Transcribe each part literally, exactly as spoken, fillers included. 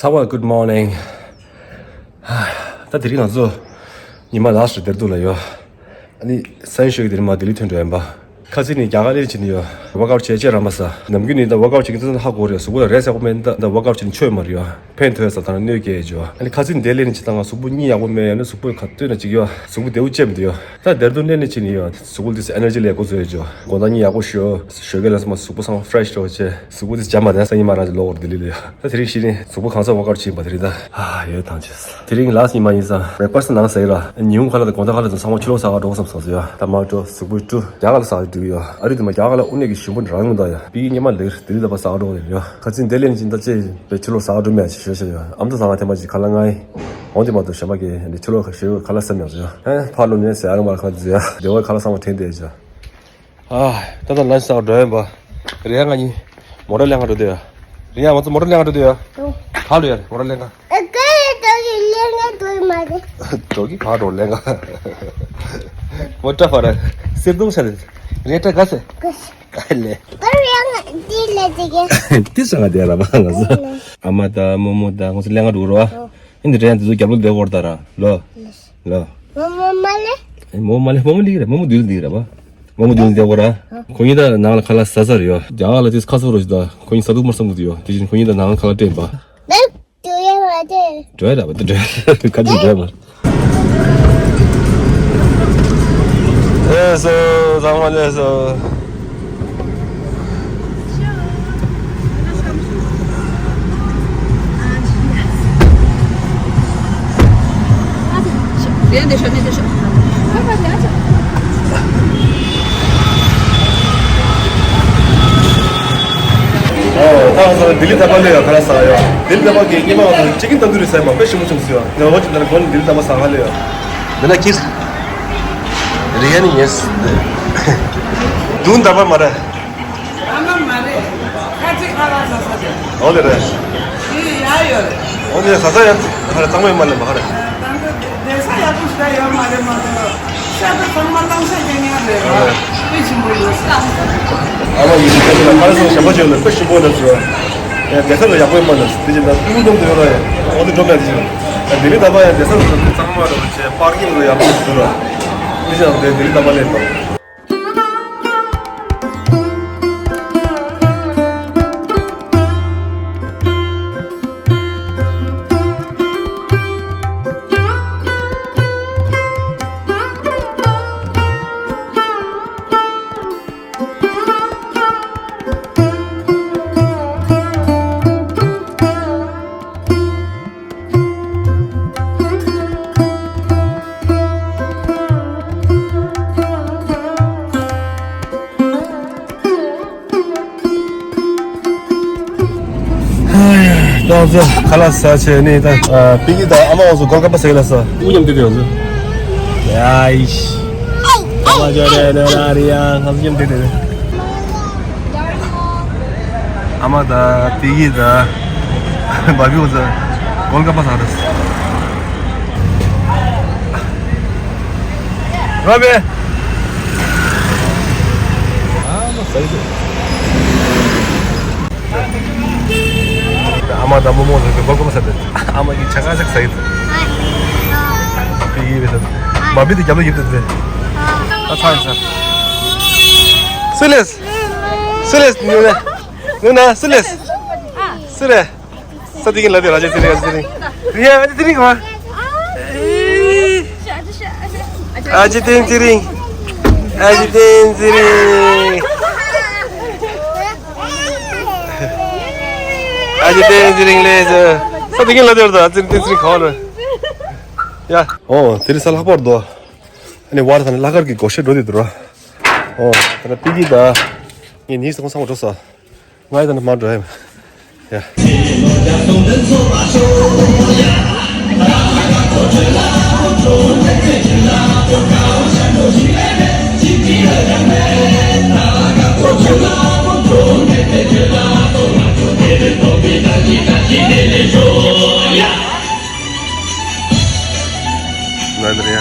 Hello, good morning. ད་དེ་རིང་ང་ཚོ་ཉི་མ་ལ་སུ་སྡེར་དུ་ལ་ཡོད། ཨ་ནི་སན་ཤོས་ཀྱི་དེ་རིང་མ་ལྡི་ལི་ཐོན་འགྲོ་ཡིན་པ། ཁ་སང་ནས་རྒྱ་གར་ལ་ཕྱིན་ནས་ཡོད། ཝོག་ཨའུཊ་བྱས་བྱས་ར་མ་ཟ། ནམ་རྒྱུན་ནས་ད་ཝོག་ཨའུཊ་བྱེད་ཀྱི་འདུག་ན་ཧ་གོ་རེད། གཟུགས་པོ་ལ་རེས་ཡག་པོ་མེད་ད། ད་ཝོག་ཨའུཊ་བྱེད་ནས་ཆོས་མ་རེད་ཡོད། ཕན་ཐོགས་ས་དང་གནོད་སྐྱེལ་ཡོད། ཨ་ནི་ཁ་སང་ནས་དེ་ལས་ནས་བྱེད་སྟངས་ང་གཟུགས་པོ་གཉིད་ཡག་པོ་མེད་ཡང་ན་གཟུགས་པོ་ག་ལྟོས་ན་ཅིག་ཡོད། གཟུགས་པོ་བདེ་པོ་ཅེས་མི་འདུག་ཡོད། ད་སྡེར་དུ་སླེབས་ནས་ཕྱིན་ནས་ཡོད། གཟུགས་པོ་འདི་ཚོ་ཨེ་ནར་ཇི་ལས་ཀོ་བཟོ་ཡོད་ཅོ། དགོང་དག་གཉིད་ཡག་པོ་ཤོད། ཞོགས་ཀས་ལ་སོང་མ་གཟུགས་པོ་ཚང་མ་ཕེ་རེ་ཤི་འགྲོ་བྱས། གཟུགས་པོ་འདི་སྦྱར་མ་བསྡད་ན་སང་ཉིན་མ་རང་ཅིག་ལོག་འོར་ལྡི་ལི་ལ་ཡོད། ད་དེ་རིང་ཤི་ནས་གཟུགས་པོ་གང་སར་ཝོག་ཨའུཊ་བྱེད་པ་དེ་རེད་ད། ཨ་ཡོད་ཐང་ཆེས། དེ་རིང་ལ་སི་ཉི་མ་ཡིན་ཙང་བྷེག་ཕ་སི་ནང་ཟ་ཡི་ར། ཉིན་གུང་ཁ་ལག་དང་དགོང་དག་ཁ་ལག་དང་ཚང་མ་ཕྱི་ལོགས་ཟ་ག་འགྲོ་བསམ་སོང་ཟེར་ཡ། ད་མ་འགྲོ། གཟུགས་པོ་བཀྲུ། རྒྱ་གར་ལ་ཟ་ག་འགྲོ་གི་ཡོད། ཨ་རི་དུ་མ་རྒྱ་གར་ལ་དབུ་ནས་ཀྱི་ཞུམ་པོ་རང་ཡོང་ད་ཡ། པི་ཀི་སྔོན་མ་ལེགས་ལྡི་ལི་ད་པ་ཟ་ག་འགྲོ་གི་ཡོད། ཁ་སང་དེ་ལས་ནས་ཅི་འདྲ་ཅེས་པའི་ཕྱི་ལོགས་ཟ་ག་འགྲོ་མེད་ཅེས་ཞུ་ཞུ་ཡོད། ཨ་མ་ད་ཟ་ང་ཐེངས་མ་ཅིག་ཁ་ལག་ང་ཡིན། འོང་དེ་མ་གཏོགས་གཞན་པ་གི་འདི་ཕྱི་ལོགས་ཁ་ཤས་ཁ་ལག་ཟ་མྱོང་ཟེར་ཡ། ཧེ་ཕར་ལོག་ནས་ཟ་ཡ་རང་མ་ཁ་ཟེར་ཡ། དེ་བ་ཁ་ལག་ཚང་མ་དྲན་བསྡད་ཅག་ཨ། ད་ལྟ་ལན་ཆི་ཟ་ག་འགྲོ་ཡིན་པ། རེད་ཡ། ང་གཉིས་མོ་ཊ་ལེན་ག་འགྲོ་འདོད་ཡ། རེད་ཡ། ང་ཚོ་མོ་ཊ་ལེན་ག་འགྲོ་འདོད་ཡ། ག་ལ་ཡ་རེད་མོ་ཊ་ལེན་ག་ཨ་ཀ་ཡ་ཏོ་གི་ལེན་ག་འགྲོ་མ་རེད། ཏོ་གི་ག་འགྲོ་ལེན་ག་མོ་ཊ་ཕར་སེར་སྡོང་ཆ་རེད། རེད་ཏྲ་ག་སེ། ག་སེ། ག་ལེ། ཏི་ལ་ཏི་གེ་ཏི་ས་ང་དེ་ར་མ་ང་ཚོ། ཨ་མ་ད་མོ་མོ་ད་ང་ཚོ་ལེན་ག་འགྲོ་རོ། ཨ་འདི་རེད་ཡ། འདི་ཚོ་རྒྱབ་ལོགས་བསྡད་གོ་ད་ར་ལོ། ལོ། མོ་མོ་མ་ལེ། མོ་མ་ལེ། མོ་མོ་ལིག་རེད། མོ་མོ་དུལ་ལིག་རེད་པ། མོ་མོ་དུལ་ལིག་རེད་པ། ཁོ་གཉིས་ད་ནང་ལ་ཁ་ལག་ཟ་ཟ་རེད་ཡོད། རྒྱ་གར་ལ་དེ་ཁ་སོ་རོ་ཞིག་ད་ཁོ་གཉིས་ཟ་འདུག་མ་བསམ་གི་འདུག་ཡོད། དེ་བཞིན་ཁོ་གཉིས་ད་ནང་ལ་ཁ་ལག་སྤྲད་པ། འགྲོ་ཡ་ར་བ་དེ། འགྲོ་ཡ་ར་བ་དེ་འགྲོ་ཡ་ག་དུས་འགྲོ་ཡ་མ། ལགས་སོ། ཚང་མ་ལགས་སོ། ཨོ། ད་ང་ཚོ་ལྡི་ལི་ད་པ་ལ་ཡོད། ཁ་ལག་ཟ་ཡོད། ལྡི་ལི་ད་པ་གི་སྔོན་མ་ང་ཚོ་ཅི་ཀིན་ཏན་དུ་རི་ཟ་ཡ་མ་དཔེ་ཞིམ་པོ་བྱུང་སོང་ཡོད། ང་འོ་ཅི་ད་ལ་གོ་ནི་ལྡི་ལི་ད་པ་ཟ་ག་ལ་ཡོད། འདི་ལ་ཁྱེར། རི་ཡ་ནི་ཉེས། དུང་ད་པ་མ་ར། ཨ་མ་མ་རེད། ཁ་ཅིག་ཁ་ལག་ཟ་ས་རེད། འོ་དེ་རེད། ཡི་ཡ་ཡོད་རེད། འོ་དེ་ཟ་ས་ཡ་ཁ་རེད། གཙང་མ་ཡོད་མ་ལེན་པ་ཁ་རེད། ད་ལྟ་བསྡད་ས་ཡག་པོ་ཞིག་ད་ཡོད་མ་རེད་མ་གཏོགས། ཤ་ད་ཚང་མ་བཏང་ས་རྐྱང་རྐྱང་རེད། ཨ་རེད། དཔེ་ཞིམ་པོ་ཡོད་ས། ཨ་མ་ཡིན་ཁ་ཅིག་ལ་ཁ་ལག་ཟ་ཞབས་པ་ཅིག་ཡོད་ལ་དཔེ་ཞིམ་པོ་ཡོད་ལ་ཟེར། ཡ་བསྡད་ས་ལ་ཡག་པོ་ཡོད་མ་ལེན། དེ་བཞིན་ད་ཏུའུ་དུང་དུ་ཡོད་ར་ཡ། འོ་དེ་འགྲོ་མེད་དེ་བཞིན། ཡ་ལྡི་ལི་ད་པ་ཡ་བསྡད་ས་ལ་གཙང་མ་རེད་བྱས་པར་ཀིང་ལ་ཡག་པོ་ཞིག་འདུག་ར། དེ་བཞིན་བསྡད་ལྡི་ལི་ད་པ་ལེན་དང་། ད་ང་ཚོ་ཁ་ལག་ཟ་བྱས་ནས་ད་པི་ཀི་དང་ཨ་མ་ང་ཚོ་གོལ་ཀ་པ་ཟ་གི་ལ་ས། དབུ་མཉམ་དེ་དེ་ང་ཚོ། ཡ་ཨིཤ། ཨ་མ་ཅོ་རེ་ནོ་ར་རི་ཡ་ང་ཚོ་མཉམ་དེ་དེ། ཨ་མ་དང་པི་ཀི་དང་བ་བི་ང་ཚོ་གོལ་ཀ་པ་ཟ་རེད། རོ་བེ། ཨ་མ་ཟ་གི་འདུག་ཨ་མ་དང་རྨོ་མོ་ཚོ་གི་སྒོར་སྒོར་མ་ཟ་དེ། ཨ་མ་གི་ཆ་ག་ཆག་ཟ་ཡི་འདུག་དེ་ཡི་རེད་ཟ། མ་བི་དེ་རྒྱབ་ལ་ཡིབ་དུ་དེ། ཨ་ཚ་ཡི་ཟ། སུ་ལེས། སུ་ལེས་ནུ་ན། ནུ་ན་སུ་ལེས། སུ་རེད། ས་དེ་གིན་ལ་དེ་ར་ཅེ་ཚེ་རིང་ཨ་ཅེ་ཚེ་རིང་། རེད་ཡ་ཨ་ཅེ་ཚེ་རིང་ག་ཨ་ཅེ་བསྟན་ཚེ་རིང་། ཨ་ཅེ་བསྟན་ཚེ་རིང་། ཨ་ཅེ་བསྟན་ཚེ་རིང་ལས་ས་དེ་གིན་ལ་དེ་ར་ད་ཚེ་རིང་བསྟན་ཚེ་རིང་ག་ལ། ཡ། ཨོ་དེ་རིང་ས་ལྷག་པར་དུ། ཨ་ནི་བར་ཐ་ན་ལྷག་དཀར་གྱི་སྒོར་གཞས་འགྲོ་དེ་འདུག་ར། ཨོ་ད་ན་པི་ཀི་ད། ངས་ནིས་ཁོང་ཚང་མ་འགྲོ་ས། ང་ཡི་ད་ནི་མ་འགྲོ་ཡ། ཡ། ང་འདིར་ཡ།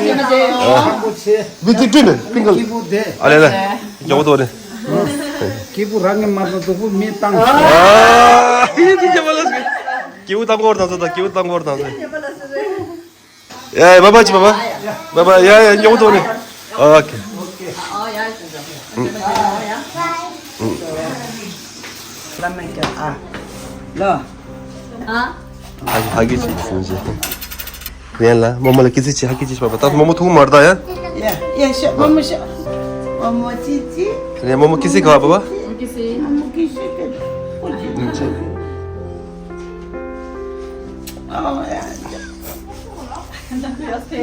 ཡ་ཡ་ཡ། མི་ཚེ་སྤྲིན་ནས་སྤྲིན་གང་། ཨ་ལེ་ལེ། མགྱོགས་པོ་ཐོག་ནས། སྐྱིད་པོ་རང་གི་མ་གཏོགས་སྡུག་པོ་མི་བཏང་། ཨ་ཡི་དེ་རྒྱབ་ལ་སྐྱིད་པོ་བཏང་གོ་ར་དང་ཚོ་དང་། སྐྱིད་པོ་བཏང་གོ་ར་དང་ཚོ། ཡ་ཡ། བ་བ་ཅི་བ་བ། བ་བ། ཡ་ཡ། མགྱོགས་པོ་ཐོག་ནས། ཨོ་ཁེ། ལ་མེ་ཀ་ཨ། ལ། ཨ། ཧ་ཧ་གི་ཅི་སུན་ཅི། ཡན་ལ་རྨོ་མོ་ལ་སྐྱིད་ཚིག་ཅི། ཧ་གི་ཅི་བ་བ། ད་རྨོ་མོ་ཐུག་མར་ད་ཡ། ཡ་ཡ་ཤ། རྨོ་མོ་ཤ། རྨོ་མོ་ཅི་ཅི། རེ་རྨོ་མོ་སྐྱིད་ཚིག་ག་བ་བ། རྨོ་མོ་སྐྱིད་ཚིག་ག་བ་བ།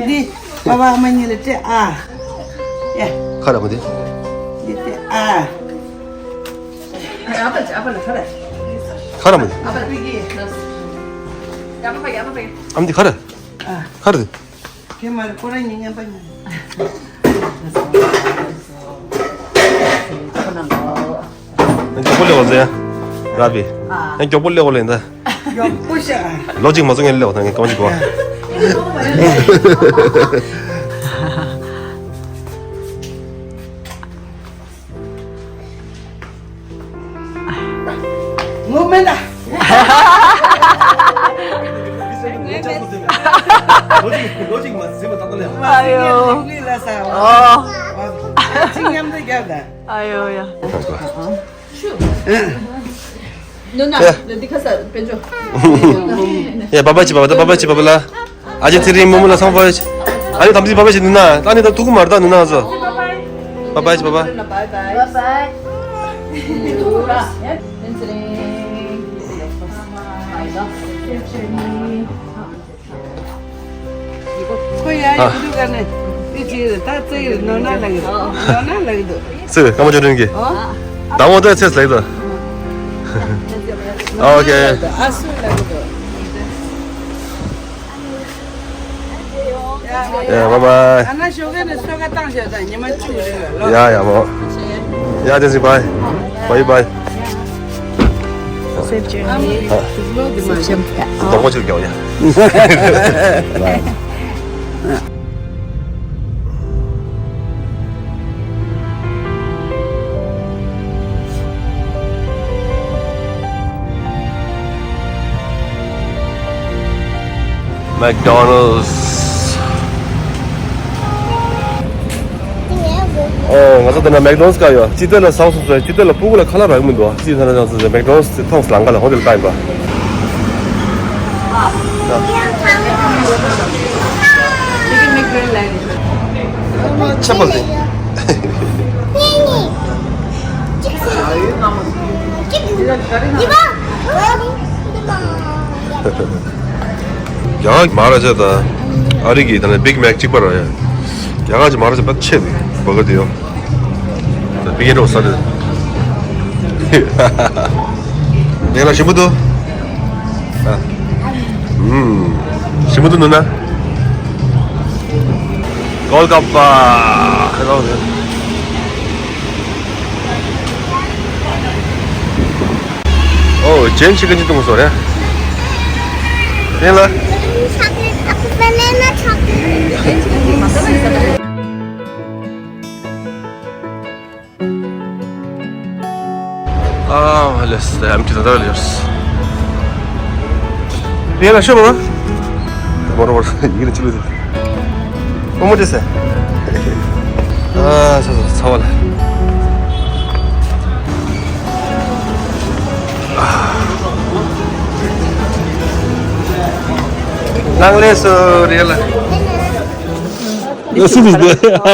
འདི་པ་ཕ་ཨ་མ་གཉིས་ལ་སྤྲད་ཨ། ཡ། ཁ་ར་མ་དེ། འདི་སྤྲད་ཨ། ཁ་ར་མ་དེ། ཨ་མ་དེ་ཁ་ར། ཨ། ཁ་ར་དེ། ཁྱེད་མར་ཁོ་རང་གཉིས་མཉམ་པ་ཡིན། ཁོ་ན་ལོ། ཡང་མགྱོགས་པོ་སླེབས་པ་ཟེར་ཡ། ར་བི། ཡང་མགྱོགས་པོ་སླེབས་པ་ལེན་ད། མགྱོགས་པོ་ཤ། ལོ་གཅིག་མ་སོང་ངས་སླེབས་པ་ད་ངས་གང་ཅིག་གོ། ངོ་མེད་ད། ཨ་ཡོ། ཨ། ཅི་མཉམ་དུ་རྒྱབ་ད། ཨ་ཡོ་ཡ། ནུ་ན། ཡ། ནུ་འདི་ཁ་ས་དཔེ་འཇོག་ཡ། པ་པ་ཅི་པ་པ་ད་པ་པ་ཅི་པ་པ་ལ། ཨ་ཅེ་ཚེ་རིང་མུ་མུ་ལ་སང་པ་ཅི། ཨ་ནི་དམ་ཚིག་པ་པ་ཅི་ནུ་ན། ཨ་ནི་ད་ཐུག་གི་མར་ད་ནུ་ན་ཟོ། པ་པ་ཅི་པ་པ། Bye bye. ཁོ་ཡ་ཡི་འདུག་ག་ནས་དེ་ཅི་ད་ཙེ་ཡི་ནོ་ན་ལ་གི་ནོ་ན་ལ་གི་འདུག་ཙེ་ཀ་མ་ཅོ་རིན་གི་ད་མོ་ད་ཚེས་ལ་གི་འདུག་ཨོ་ཁེ། ཨ་སུ་ལ་གི་འདུག་ཡ་བ་བ། ཨ་ན་ཞོགས་ཀས་ནས་སོ་ཀ་བཏང་བཞག་དང་ཉི་མ་བཅུ་རེད་ལོ། ཡ་ཡ་མོ། ཡ་དེ་ཟིག་བའི། བའི་བའི། Safe journey. Safe journey. ལྡོག་པ་ཅིག་རྒྱག་ཡ། McDonald's. ཨོ། ང་ཚོ་འདི་ན་McDonald's་ག་ཡོད། ཅི་ཏེ་ལ་སའོ་སུ་སུ་ཅི་ཏེ་ལ་ཕྲུ་གུ་ལ་ཁ་ལག་རག་མི་འདུག་ཅི་ཐ་ན་ཚོ་McDonald's་ཐོངས་ལང་ག་ལ་ཧོ་ཏེལ་ཀ་ཡིན་པ། ཆབ་པ་ལ། ཡང་མ་ར་ཅ་ད། ཨ་རི་གི་ད་ནི་Big Mac་གཅིག་པ་ར་ཡ། ཡང་ཅི་མ་ར་ཅ་པ་ཆེ་བི་བ་ག་དེ་ཡོ། ད་བི་ཡན་རོ་ས་རེད། དེ་ལ་ཞིམ་པོ་འདུག་ཨ། ཨུམ། ཞིམ་པོ་འདུག་ནུ་ན། གོལ་ཀ་པ། ཨོ། ཇེན་ཆི་ཀན་ཅི་ཏུང་སོ་རེ། དེ་ལ། Chocolate, a banana chocolate. ཨ་ལེས་ཨམ་ཅི་ད་ད་ལེས། ཡ་ལ་ཤོ་བ། མོར་མོར་ཡིན་ཅི་ལུ། མོ་མོ་དེ་སེ། ཨ་ཚ་ཚ་ཚ་བ་ལ། ནང་ལས་སོ་རེ་ལ། ཡ་སུ་མི་འདུག་ང་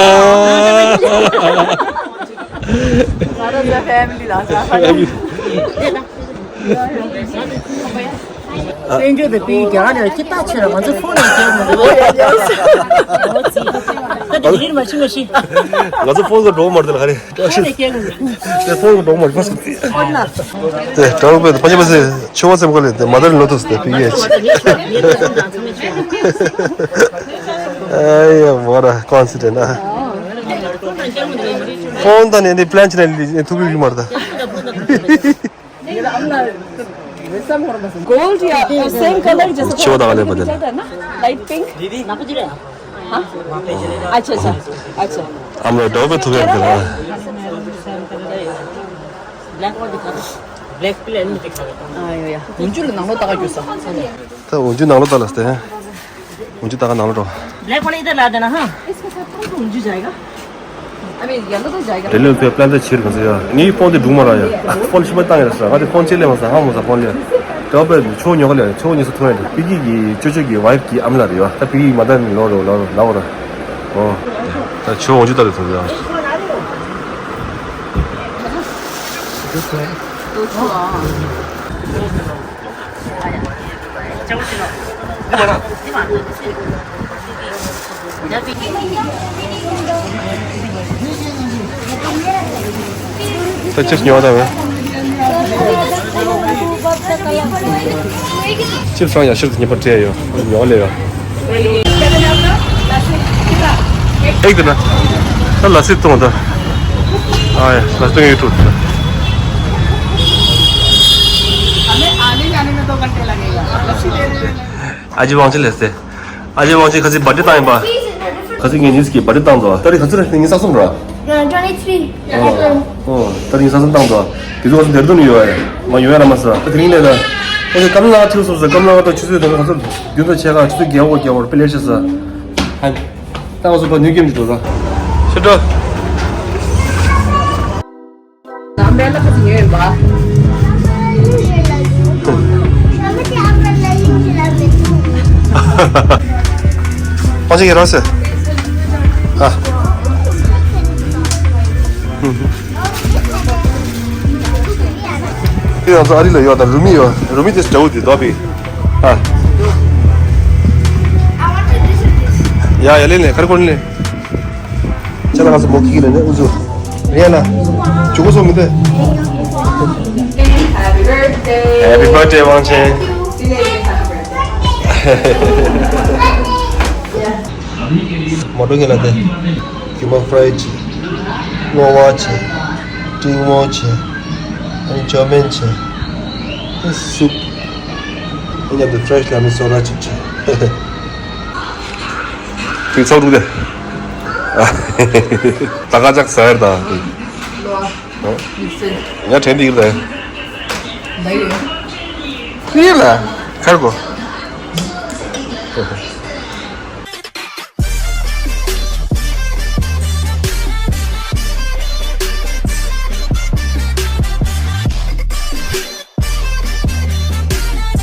རང་ཚོ་ཕེ་མི་ལི་ལ་ས་ས་ཡ། སེང་གེ་དེ་པི་རྒྱ་ནས་ཁྱི་ཏག་ཆེ་ར་ང་ཚོ་ཕོན་ནས་བྱས་མི་འདུག་ད་དེ་ཡིན་མ་ཤི་མ་ཤི། ང་ཚོ་ཕོན་ག་འགྲོ་མ་རེད་ལ་ཧ་རེ། ཕོན་ནས་སྐྱེལ་དགོས་རེད། དེ་ཕོན་ག་འགྲོ་མ་རེད་ཕ་སི། དེ་ཀྲང་པེ་ཕ་ཉེ་པ་སེ་ཆུ་བ་སེམས་ཁ་ལེ་དེ་མ་དར་ལོ་ཏོ་སེ་དེ་པི་ཡེ་ཆི། ཨ་ཡ་མོ་ར་ཀོན་སི་ཏེ་ན། ཕོན་ད་ནི་ནི་པི་ལན་ཆི་ནི་ཐུག་གི་མ་རེད་ད། Gold या same color जैसे ཆེ་བ་དང་ལེན་པ་དེ། Light pink. हाँ? अच्छा, अच्छा, अच्छा। हम लोग डॉबे थुके के ला। ब्लैक वाला दिखा दो। ब्लैक प्लेन में दिखा दो। हाँ, यो, या। उंजु नंगलो तका क्यों सा? तो उंजु नंगलो तलस्ते हैं। उंजु तका नंगलो। ब्लैक वाला इधर ला देना, हाँ। इसके साथ कौन सा उंजु जाएगा? अभी येलो तो जाएगा। དེ་ལས་ཚོས་པླན་ཏི་ཆེར་གང་ཟེར་ཡ། ངའི་ཕོན་དེ་སྒྲུང་མ་རག་ཡ། ཕོན་ཤི་མ་བཏང་ཡ་ཟ། ང་དེ་ཕོན་ཆེ་ལས་མ་ཟ་ཧ་མོ་ཟ་ཕོན་ལས། དེ་བས་ཆོ་ཉོ་ག་ལས་ཆོ་ཉོ་ས་ཐོན་ཡ། པི་ཀི་གི་ཅོ་ཅོ་གི་ཝའིཕ་གི་ཨམ་ལ་རེད་ཡ། ད་པི་ཀི་མ་ད་ནི་ལོ་རོ་ལོ་རོ་ལ་འོ་ར། ཨོ། ད་ཆོ་འོང་ཅུ་ད་རེད་ཐོན་ཡ། ད་ཅིབ་ཉོ་ད་བས། ཅིབ་སང་ཡ་ཤིར་ཉེ་པར་སྤྲད་ཡོད། ཉོ་ལེ་ཡོད། Seven up, no? That's एक दिन ना। चल लस्सी तो होता। हाँ यार, लस्सी तो ये टूटता। हमें आने जाने में दो घंटे लगेगा। लस्सी देने में। आज वांग चले थे। आज वांग चले खसी बर्थडे टाइम बा। खसी के न्यूज़ की बर्थडे टाइम बा। तारीख खसी रखने की सासुम रहा। Twenty three. हाँ। ད་རིང་ས་སང་བཏང་དོ། དེ་ཚོ་ག་ཚོད་འདིར་འདུག་ཡོད་ཨེ། མ་ཡོད་ཨེ་ར་མ་ས། ད་དེ་རིང་ལས་ད། ཨོ་ཁེ་སྐམ་ལ་ཐིག་སོབ་ས་སྐམ་ལ་ད་ཆུ་ཚོད་དང་ག་ཚོད་རྒྱུན་དུ་ཆེ་ག་ཆུ་ཚོད་རྒྱལ་བོ་རྒྱལ་བོར་པེ་ལེ་ཤ་ས། ཧན། ད་ང་ཚོ་བ་ནུས་ཀེམ་གྱི་འགྲོ་ས། ཤི་ཏྲོ། ཨ་ཅེ་ཡེ་རོ་སེ། ཨ། དེ་ཡང་ཚོ་ཨ་རི་ལ་ཡོད་ད། རུ་མི་ཡོད། རུ་མི་དེ་འདྲ་བོ་དེ་དོ་པི། ཨ། ཡ་ཡ་ལེ་ལེ་ཁར་ཁོར་ལེ། ཅ་ལག་ཁ་སོ་མོ་ཁི་ལེ་ནེ་ཨུ་ཛུ། རེ་ན། ཇུ་གོ་སོ་མི་དེ། Happy birthday ཝང་ཆེན། མོ་ཏོ་ངེ་ལ་དེ། ཀི་མ་ཕ་རའི་ཆེ། སྔོ་བ་ཆེ། ཏིང་མོ་ཆེ། ཨ་ནི་ཅོ་མེན་ཆེ། ཨ་སུབ། ཨ་ནི་ཕ་རེཤ་ལ་མི་སོ་ར་ཆེ་ཆེ། ཏིང་ཚོགས་འདུག་དེ། ད་ཀ་ཅག་ཟ་ཡར་ད། ང་དྲན་འདི་ཡིན་ལ། ཡིན་ལ། ཁར་གོ།